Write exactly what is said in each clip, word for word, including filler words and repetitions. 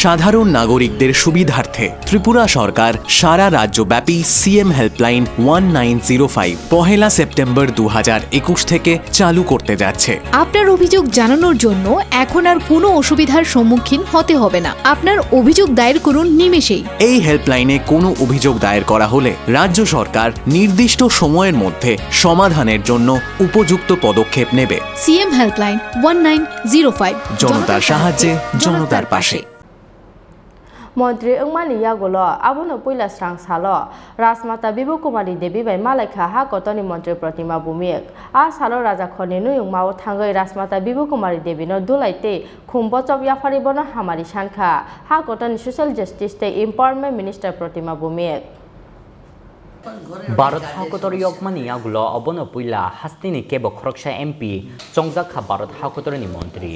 সাধারণ নাগরিকদের সুবিধার্থে ত্রিপুরা সরকার সারা রাজ্যব্যাপী CM helpline one nine zero five পহেলা সেপ্টেম্বর দু হাজার একুশ থেকে চালু করতে যাচ্ছে। আপনার অভিযোগ জানানোর জন্য এখন আর কোনো অসুবিধার সম্মুখীন হতে হবে না। আপনার অভিযোগ দায়ের করুন নিমেষেই। এই হেল্পলাইনে কোনো অভিযোগ দায়ের করা হলে রাজ্য সরকার নির্দিষ্ট সময়ের মধ্যে সমাধানের জন্য উপযুক্ত পদক্ষেপ নেবে। CM helpline one nine zero five. জনতার সাহায্যে, জনতার পাশে। Montri wngmani yagulo abono puila srang salo Rajmata Bibu Kumari Devi bai malaikha ha kotorni montri Protima Bhumik. A salo Rajakhorni nuyungmao thangwi Rajmata Bibu Kumari Devi no dulai tei khum bochop yapharwi bono hamari sankha ha kotorni Social Justice tei Empowerment Minister Protima Bhumik. Bharat hakotor yokmani yagulo obono puila hasteni kebo khoroksa M P chongjak kha Bharat hakotorni montri.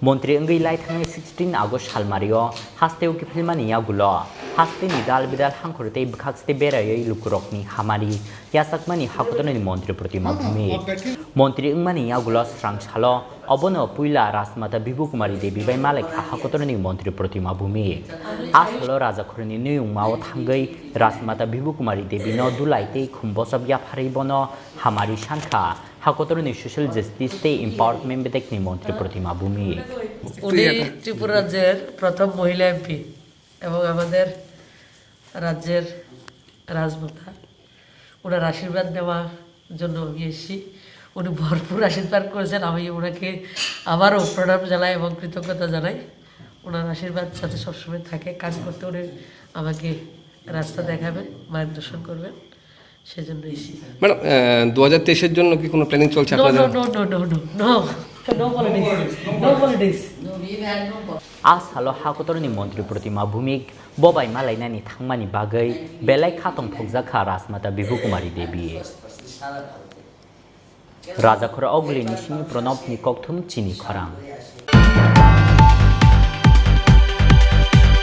Montri wngwi lai thangnai sixteen August salmario hasteo kiphilmani yagulo hasteni dal bidal hangkhor tei bwkhak stei beraiwi lukurokni hamari yachakmani hakotorni montri Protima Bhumik. Montri wngmani yagulo srang salo obono puila Rajmata Bibu Kumari Devi bai malaikha hakotorni montri Protima Bhumik. A salo Rajakhorni nuyungmao thangwi Rajmata Bibu Kumari Devi no dulai tei khum bochop yapharwi bono hamari sankha hakotorni Social Justice tei Empowerment bedekni montri Protima Bhumik. উনি ত্রিপুরা রাজ্যের প্রথম মহিলা এমপি এবং আমাদের রাজ্যের রাজমাতা। ওনার আশীর্বাদ নেওয়ার জন্য আমি এসেছি। উনি ভরপুর আশীর্বাদ করেছেন, আমি ওনাকে আবারও প্রণাম জানাই এবং কৃতজ্ঞতা জানাই। ওনার আশীর্বাদ যাতে সবসময় থাকে, কাজ করতে উনি আমাকে রাস্তা দেখাবেন, মার্গদর্শন করবেন, সেজন্য এসেছি। ম্যাডাম, দু হাজার তেইশের জন্য কি কোনো প্ল্যানিং চলছে No, আপনাদের? No, no, no, no, no, no. No politics. No politics. A salo hakotorni montri Protima Bhumik bo bai malainani thangmani bagwi belai kha tongthokjak kha Rajmata Bibu Kumari Devi. Rajakhor Ogulini simi Pranobni kokthum chini khorang.